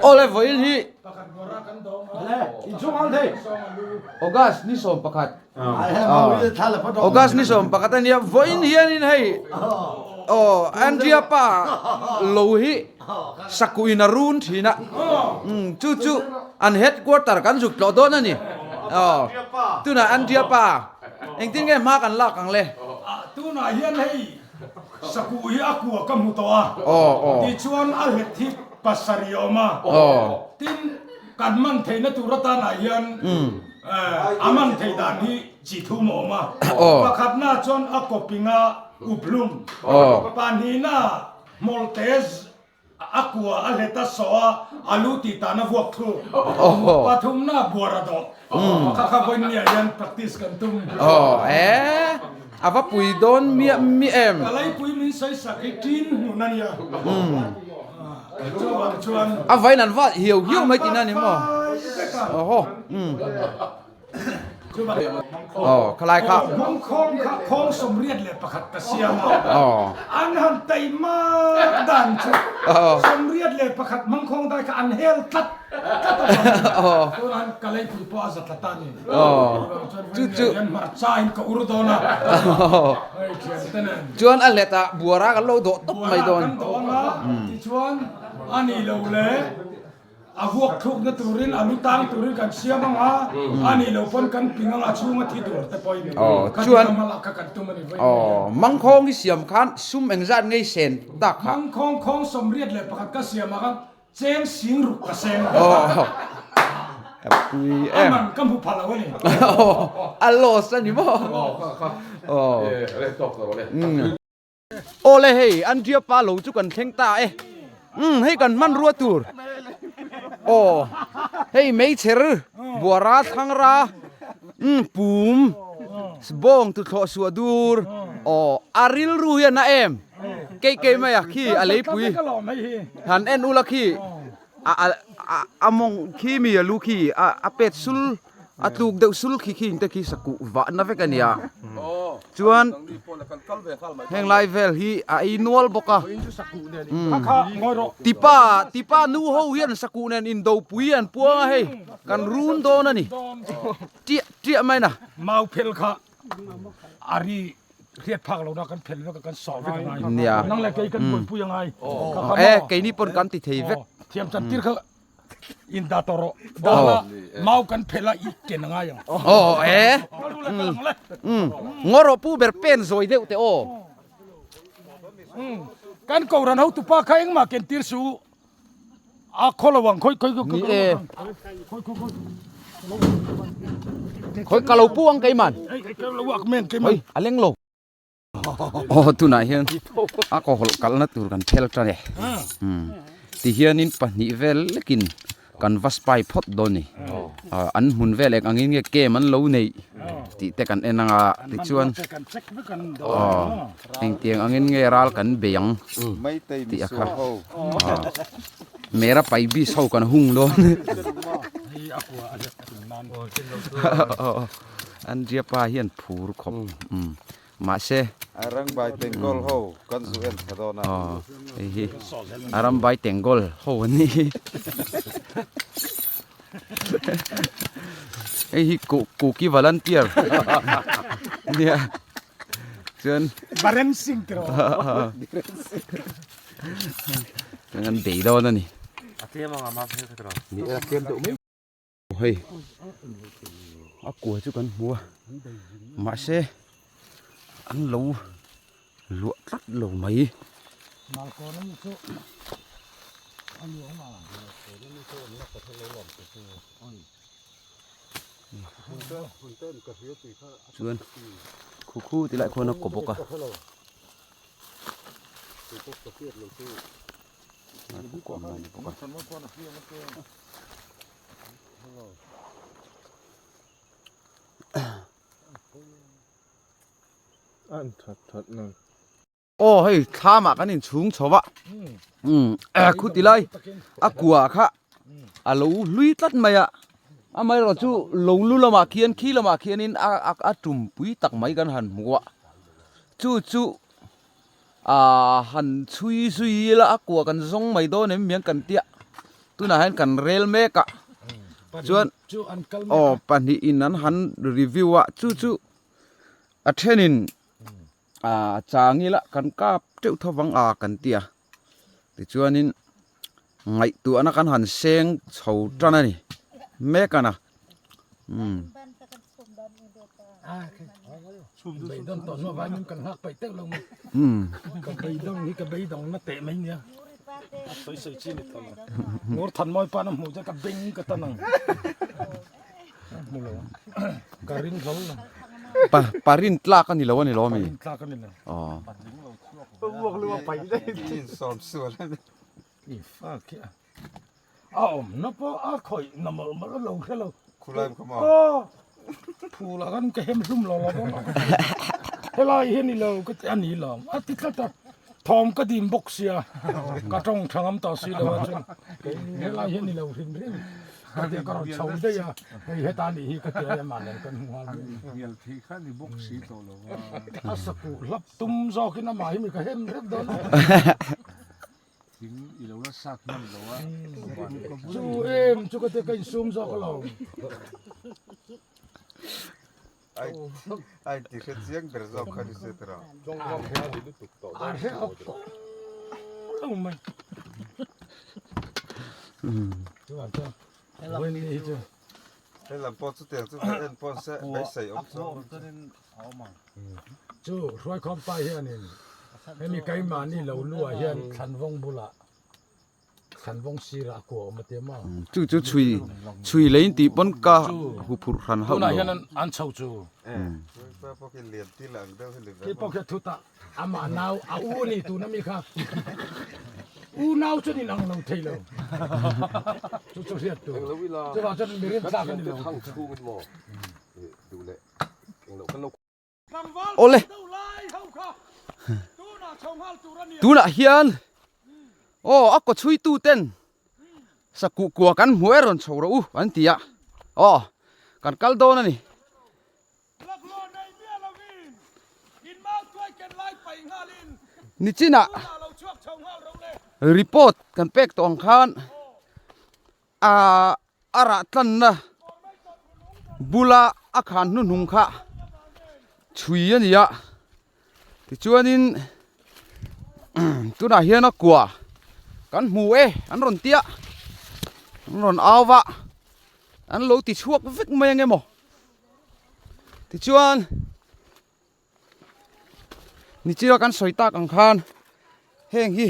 Awle vawiin hi August ni 11 August ni 11 a nia vawiin hianin hei aw Andrea pa lo hi sakuh in a run thin a chu chu an headquarter kan zuk tlawh dawn a ni aw tunah Andrea pa engtin nge hma kan lak ang le. Tunah hian hei Sakuh hi a kua ka hmu tawh a, tichuan a hlet hi pasarih a awm a, tin kan man theihna tur atanah hian a man theih dan hi chi thum a awm a, pakhatna chuan a kawpinga uphlum, pahnihna hmawlhte A kua a hlet a sawh a, a lu tih tan a vuak thluk. Pathumna buar a dawh. Kha kha vawiin nia hian practice kan tum. Aw e, a va pui dawn miah miah em? Ka leipui min sawi sak hi ṭin hmun a nia. Chuvang chuan. A vain an va hiau hiau mai tihna a ni maw? Aw. Aw, khalai kha. Hmang khawng kha khawng 81 ka siam a. An han tei mak dan chu 81 hmang khawng dai kha an hel tlat tlat a vang. Tunah hian ka leipui pawh a za tlat a ni. Chu chu hmarcha in ka ur dawn a. Hei thian te nen. Chuan a let ah buara kan lo dawh tawp mai dawn. Buara kan dawh anga tichuan a ni lo le. A vuak thlukna turin a lu tang turin kan siam ang a, a nih loh pawn kan ping ang a chhunga thi tur te pawhin kha ti lam a lak kha kan tum a ni vawi Aw, mangkhawng i siam khan sum engzat ngei sen tak kha? Mangkhawng khawng 81 ka siam ah khan cheng sing ruk ka seng. Aw, a pui em. A man ka hmu pha lo a ni. Aw, a loss a ni maw? Aw. Awle hei Andria pa lo chu kan thleng ta e umm hei kan hmanrua tur aw hei meichher buara thlangra umm pum bawng tuthlawh suah dur aw a rilru hian a em keih keih mai a khi a leipui han en ula khi a a a mawng khi mi a lu khi a a pet sul. A tluk deuh sul khi khi te khi sakuh vahna vek a nia. Chuan heng lai vel hi a ei nual bawk a. Tipa tipa nu ho hian sakuh nen indopui an puang a hei kan run dawn a ni. Tiah tiah mai na. Mau phel kha a ri hriat phak lo na kan phel vek a kan sawh vek a ngai. Nia. Nang leh kei kan buaipui a ngai. E keini pawn kan ti thei vek. Thiam chan tir kha In da tawh rawh. Da la mau kan phelh a i ken a ngai ang. Aw e. Ngaw rawh pu ber pen zawi deuh teh aw. Kan koran ho tupa kha engmah ken tir suh u. A khaw lo ang khawi khawi Ni e. Khawi ka lo pu ang keiman. Khawi a leng lo. Aw tunah hian a kawhawlh kalna tur kan phel tan e ti hianin pahnih vel lekin kan va spy phawt dawn ni an hmun vel eng angin nge game an lo neih tih te kan en anga tichuan aw engtiang angin nge ral kan bei ang tih a kha mera pai bis ho kan hung dawn Andria pa hian phur khawp mahse Arambai Tengol ho kan zu en tha dawn a. Aw hei hi Arambai Tengol ho an nih hi. Hei hi Kuki Volunteer nia chuan Baren Singh tiraw. Chuan an bei dawn a ni. A tlem anga map hmel kha tiraw. Ni e a tlem deuh mai. Hei a kua chu kan hmu a mahse an lo luah tlat lo mai. Chuan khu khu ti lai khuan a kaw bawk a. Aw hei thlam ah kan in chhung chho a umm khuti lai a kua kha a lo hlui tlat mai a amaherawh chu lo lu lamah khian khi lamah khianin a a tum pui tak mai kan han hmu a chu chu ah han chhui zui ila a kua kan zawng mai dawn em miang kan tia. Tunah hian kan rel mek a chuan aw pahnihin an han review a chu chu a thenin ah chang ila kan kap teuh tho vang a kan ti a tichuanin ngaihtuahna kan han seng chho tan a ni mek a na umm. Pa parin tlak a ni lo a ni lo ami? Aw. A awmna pawh a khawih na mawlh mawlh a lo hre lo. Khulai kha maw? Aw phul ah khan ka hem hlum lo lo dawn a. Helai hi a ni lo ka ti a ni lo a ti tlat a. Thawm ka dim bawk sia ka tawng tha ngam tawh si lo a chuan helai hi a ni lo hrim hrim ka ti a ka rawn chho daih a hei heta nih hi ka ti a amah nen kan hmu nghal mai. Hnial theih kha ni bawk si tawh lo a. A sakuh hlap tum zawkin amah hi mi ka hem rep dawn a. Thing i lo la sat hman lo a. Chu em chu ka te ka insum zawk lo. Ai ai ti hre chiang ber zawk kha ni se tira. A hre awk tawh lo mai. Chuan chuan Wendy hi chu. He lam pawh chu tiang chu en pawh se beisei awm chuang. Chu Hruaikhawm pa hianin hemi keimahni lo luah hian Thlanvawng bulah Thlanvawng sirah a kua awm a ti a maw? Chu chu chhui chhui leiin tih pawn ka hu phurh hran hauh lo. Tunah hian an chho chu. Hruaipa pawh khi lian til ang deuh hi ni ve Khi pawh khi a thut a, amah nau a u a ni tuna mi kha. U nau chuan in ang lo thei lo. Chu chu hriat tur. Chuvang chuan mi rintlak a ni lo. Awle tunah hian aw a kaw chhui tu ten sakuh kua kan hmu e rawn chho rawh u an ti a aw kan kal dawn a ni. Nichinah report kan pek tawh ang khan Ahh a rah tlanna bula a khan hnuhnung kha chhui a ni a tichuanin tunah hian a kua kan hmu e an rawn tia an rawn au va an lo ti chhuak vek mai ang emaw tichuan. Nichira kan sawi tak ang khan heng hi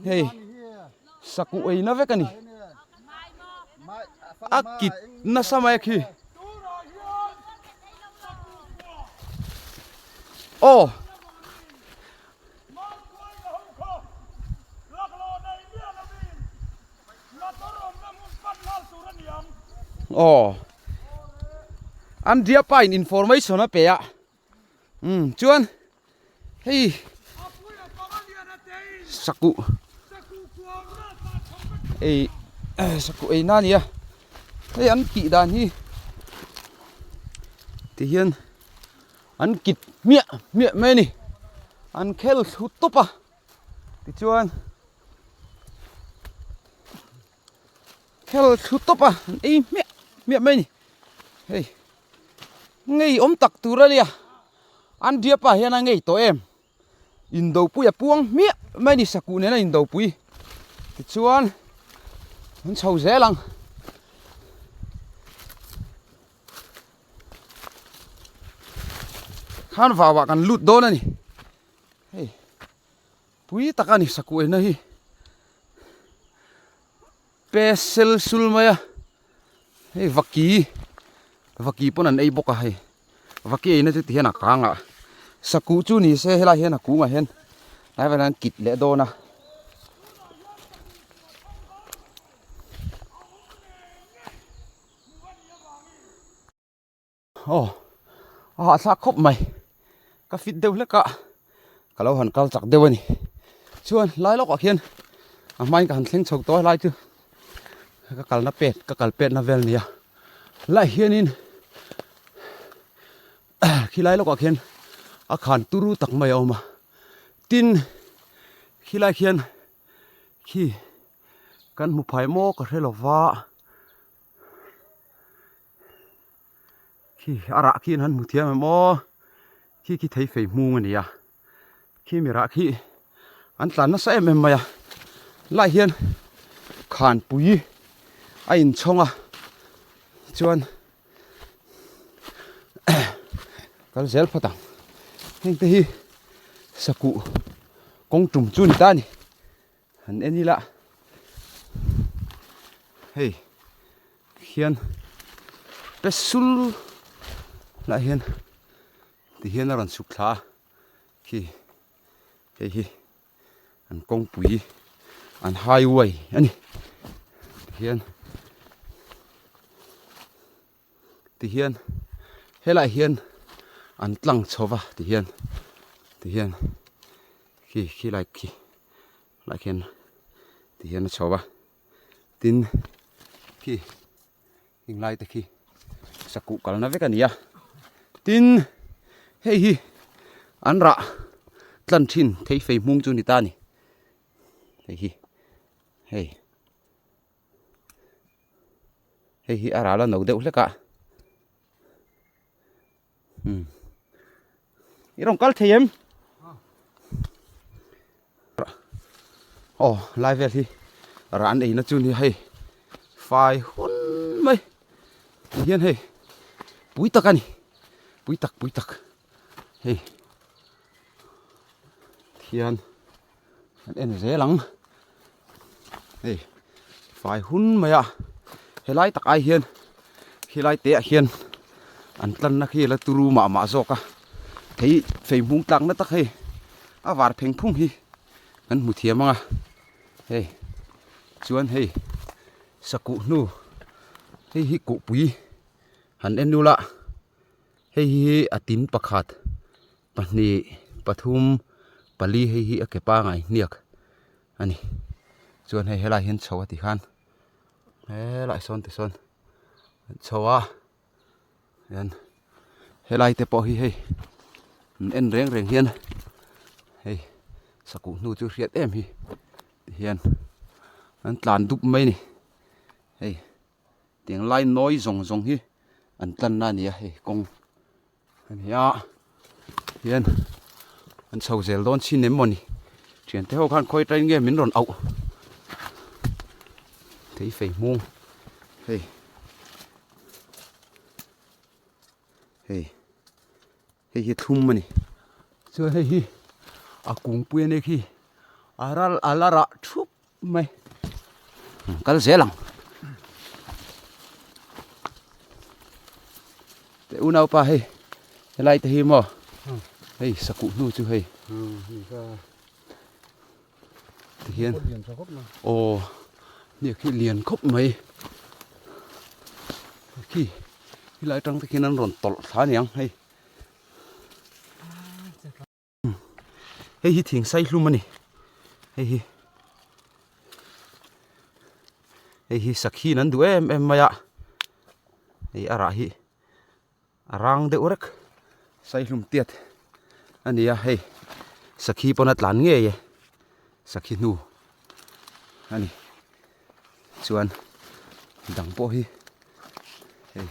hei sakuh eina vek a ni a kit nasa mai a khi aw. Aw an diapa in information a pe a umm chuan hei sakuh ei sakuh ei na a ni a hei an tih dan hi ti hian an kit hmiah hmiah mai a ni an khel thlu tawp a tichuan. Khel thlu tawp a an ei hmiah hmiah mai a ni hei ngei awm tak tur a nia an diapa hian a ngei tawh em indopui a puang hmiah mai a ni sakuh nena indopui tichuan an chho zel ang. Khan vauah kan lut dawn a ni hei. Pui tak a ni sakuaina hi pesel sul mai a hei vaki vaki pawn an ei bawk a hei vaki eina chu tihian a kang a sakuh chu ni se helai hian a kungah hian tlai velah hian kit leh dawn a. Aw a hahthlak khawp mai ka fit deuh hlek a ka lo han kal chak deuh a ni chuan lai lawkah khian a hmain ka han thleng chho tawh a helai chu ka kalna pet ka kal petna vel a ni a helaiah hianin khilai lawkah khian a khan turu tak mai a awm a tin khilai khian khi. Kan hmu phai maw ka hre lova. Khi a rah khi an han hmu thiam em aw. Khi khi thei fei hmung a ni a. Khi mi rah khi an tlan nasa em em mai a. Lai hian khanpui a inchhawng a chuan kal zel phawt ang. Heng te hi sakuh kawng tum chu a ni ta a ni. Han en ila hei hian pesul lah hian ti hian a rawn chhuk thla a khi hei hi an kawngpui an highway a ni ti hian ti hian helaiah hian an tlang chho va ti hian ti hian khi khilai khi lah khian ti hian a chho va tin khi heng lai te khi sakuh kalna vek a ni a tin hei hi an rah tlan thin thei fei hmung chu a ni ta a ni hei hi hei. Hei hi a ral a no deuh hlek a umm i rawn kal thei em aw lai vel hi rah an eina chu ni hei fai hun mai ti hian hei pui tak a ni pui tak pui tak hei thian. Kan en zel ang hei fai hun mai a helai tak ai hian helai te ah hian an tlanna khi la turu mah mah zawk a thei fei hmung tlakna tak hei a var pheng phung hi kan hmu thiam ang a hei chuan hei sakuh hnu hei hi kuhpui han en ula hei hi a tin pakhat. Pahnih, pathum, pali hei hi a ke pangai hniak a ni. Chuan hei helai hian chho a ti khan helai sawn ti sawn an chho a hian helai te pawh hi hei an en reng reng hian hei sakuh hnu chu hriat em hi ti hian an tlan dup mai a ni hei tiang lai nawi zawng zawng hi an tlanna a ni a hei kawng. A ni a hian an chho zel dawn chin em mawni thiante ho khan khawi train nge min rawn auh thei fei hmung hei hei hei hi thlum a ni chuan hei hi a kungpui a nia khi a ral a la rah thup mai kal zel ang te unaupa hei helai te hi maw hei sakuh hnu chu hei ti hian aw hniak hi lian khawp mai khi helai atang te khian an rawn tawlh thla aniang hei. Hei hi thing sai hlum a ni hei hi hei hi sakhin an duh em em mai a hei a rah hi a rang deuh rek sai hlum tiat a ni a hei sakhi pawn a tlan ngei e sakhi hnu a ni chuan dang pawh hi hei.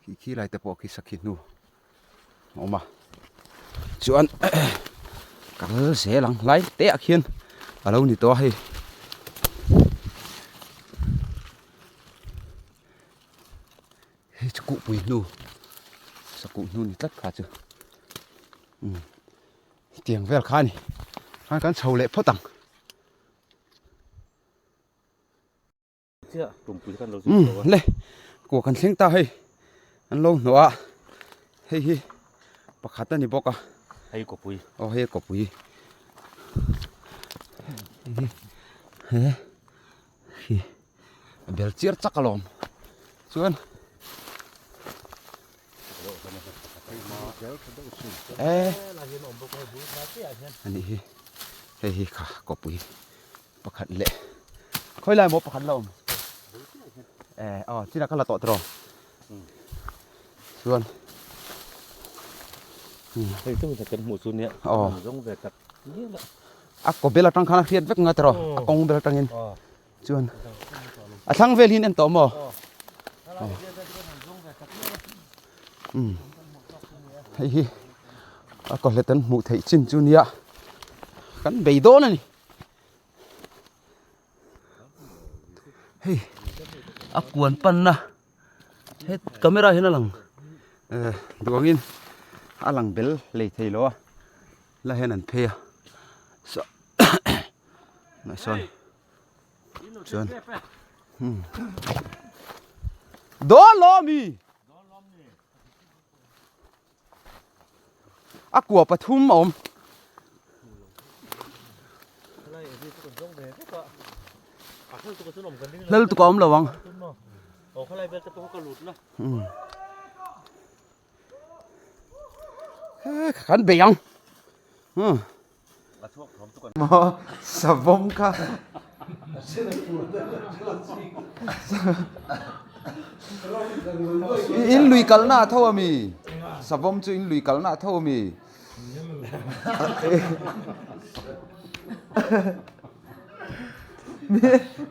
Khi khi lai te pawh khi sakhi hnu a awm a chuan kal zel ang lai te ah khian a lo ni tawh a hei hei chu kuhpui hnu sakuh hnu ni tlat kha chu umm tiang vel kha a ni khan kan chho leh phawt ang. Umm le kua kan thleng ta hei an lo hnawh a hei hi pakhat a ni bawk a hei kawpui aw hei kawpui hei hi he hi a bel chiar chak alawm chuan e a nih hi hei hi kha kawpui. Pakhat leh khawi lai maw pakhat la awm eh aw chinah kha la tawh tiraw chuan hei chu kan hmuh chu nia aw zawng ve tak ngial a. A kaw bel atang khan a hriat vek nga tiraw a kawng bel atangin chuan a thlang vel hi an en tawh maw umm hei hi a kaw hlet an hmuh theih chin chu nia kan bei dawn a ni hei a kuan panna he camera hian a lang eh duangin a lang bel lei thei lo a la hian an phei a saw sawn chuan hmm dawn lo ami a kua pathum a awm hlel tuk a awm lo ang kan bei ang maw savawm kha in lui kalna a tho ami savawm chu in lui kalna a tho ami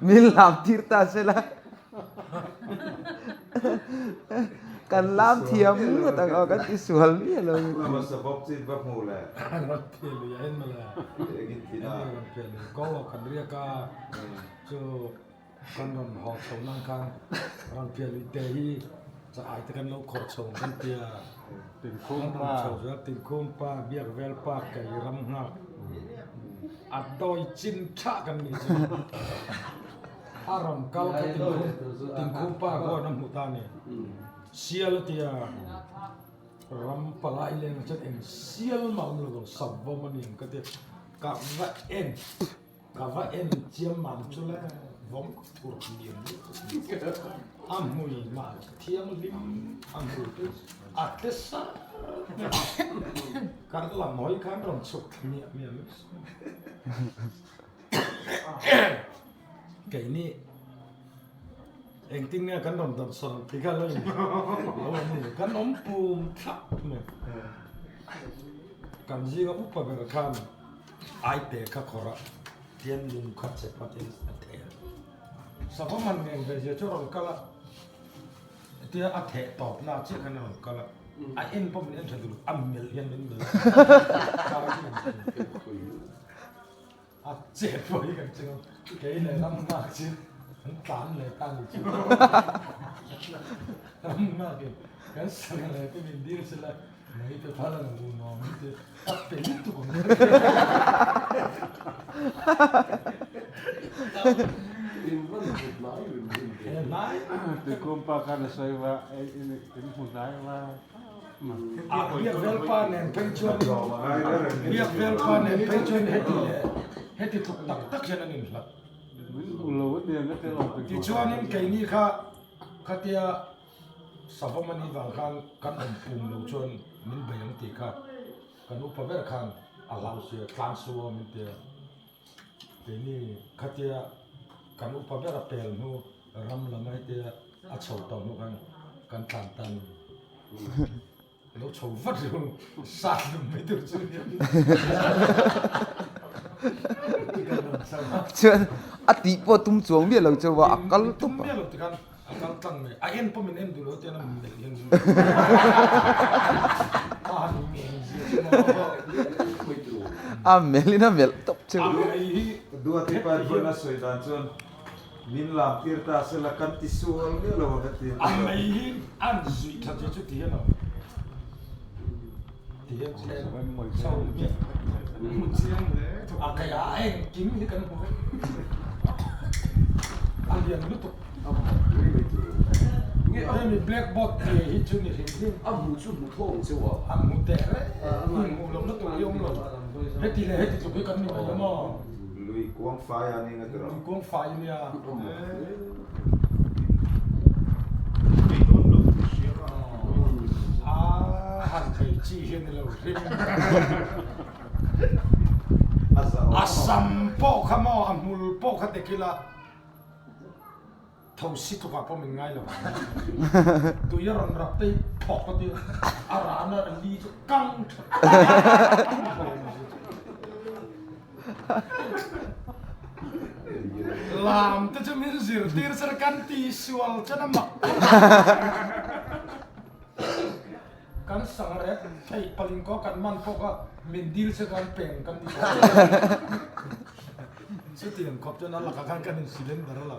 min lam tir ta sela Kan lam thiam ngawt ang aw kan ti sual miah lo. A rawn kal kha tinkhum tinkhum pa khuan a hmu ta a ni. Sial a tia ram palai leng ah chuan eng sial mah awm lo vang savawm a ni ang ka ti a, ka va en ka va en chiam mam chu le vawm tur lian lutuk a hmui mah thianghlim a hmui te a tle sar mai kan lam hawi khan rawn chhuk thla miah miah mai. Keini engtin nge kan rawn dawrh sawn tih kha lo in lo awm ni kan awm pum thlap mai kan zinga upa ber khan aite kha khawrh a tian lung kha che phat in a theh a sava man ngen ve zia chu a rawn kal a tia a theh tawp na chiah khan a rawn kal a a en pawh min en tha duh lo a melh hian min melh a. A chet pawh hi kan ching a, kei leh ram nghak chu an tlan leh ta ni chu. Ram nghakin kan sangha leh te min dil sela mai te phal ang u nuam hi te a pe lutuk ang. Hnai. Tuikum pa khan a sawi va, in hmu hnai va. Biak velpa nen phei chuan Biak velpa nen phei chuan heti leh heti tluk tak tak hian an inhlat. Tichuanin keini kha khatia savawm a nih vang khan kan awm pum lo chuan min bei ang tih kha kan upa ber khan a hlau sia tlang su a min ti a. Keini khatia kan upa ber a pel hnu ram lam a hetia a chho tawh hnu khan kan tlan ta a ni. Lo chho vat lo sat lum mai tur chu nia. Chuan a tih pawh tum chuang miah lo chauh a, a kal tawp a. Tum miah lo tikhan a kal tlang mai. A en pawh min en duh lo tian a melh hian a han melh zia chu maw. A melhin a melh tawp chauh. A mei hi Duati pa hian a sawi dan chuan Min lam tir ta sela kan ti sual miah lo ang heti. A mei hi an zuih that zia chu ti hian a awm. Ti hian chho miah. A kei a engkim hi kan hmu vek. A lian lutuk. Hemi blackboard tih hi chu ni hrim hrim. A hmu chu hmu thawng cheu a. A hmu teh reng. Hmu lo na tur hi awm lo. Heti leh heti tluk hi kan ni mai lo maw. Lui kuang fai a ni nga tiraw? Lui kuang fai a nia. A han thei chi hi a ni lo hrim. A sam pawh kha maw a hmul pawh kha tekila. Tho si tlukah pawh min ngai lo ang. Tui a rawn rap te hi thawk ka ti a, a rana li chu kang that. Lam te chu min zirtir sir kan tihsual chuan a mak Kan sangrep theih paling kaw kan man pawh kha min dil se kan peng kan ti tawh. Chutiang khawp chuan a lakah khan kan in cylinder a la.